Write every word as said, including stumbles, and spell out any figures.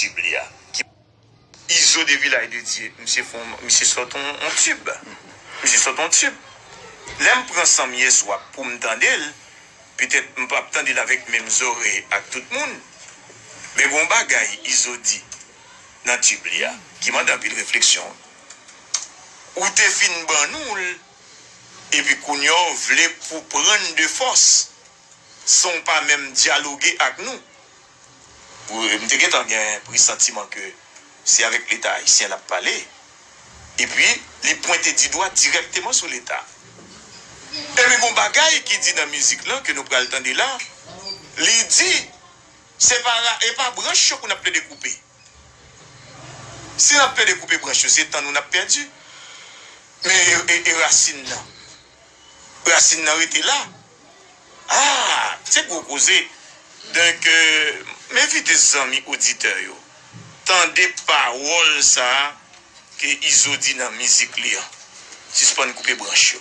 tib li a. Ki Izo de Vilaj de Dye, misye fè yon, misye sòt yon, yon tib. Misye sòt yon tib. Lè m pran san m yèswa pou m tande l, petèt m p ap tande l avèk menm zòrèy ak tout moun, men gon bagay Izo di nan tib li a ki mande anpil refleksyon. Ou te fin ban nou l, epi kounye a w vle pou pran n de fòs, san w pa menm dyaloge ak nou. Ou, m te gentan gen presantiman ke se avèk Leta ayisyen l ap pale. Epi, li pwente di dwa dirèkteman sou Leta. Epi, gon bagay ki di nan mizik lan ke nou pral tande la, li di, se pa ra-, e pa branch yo pou n ap plede koupe. Si n ap plede koupe branch yo, se tan nou n ap pèdi. Men e, e, e rasin nan? Rasin nan rete la. Ah, se gwo koze. Donk, euh, m envite zanmi oditè yo, tande pawòl sa a ke Izo di nan mizik li an. Sispann koupe branch yo.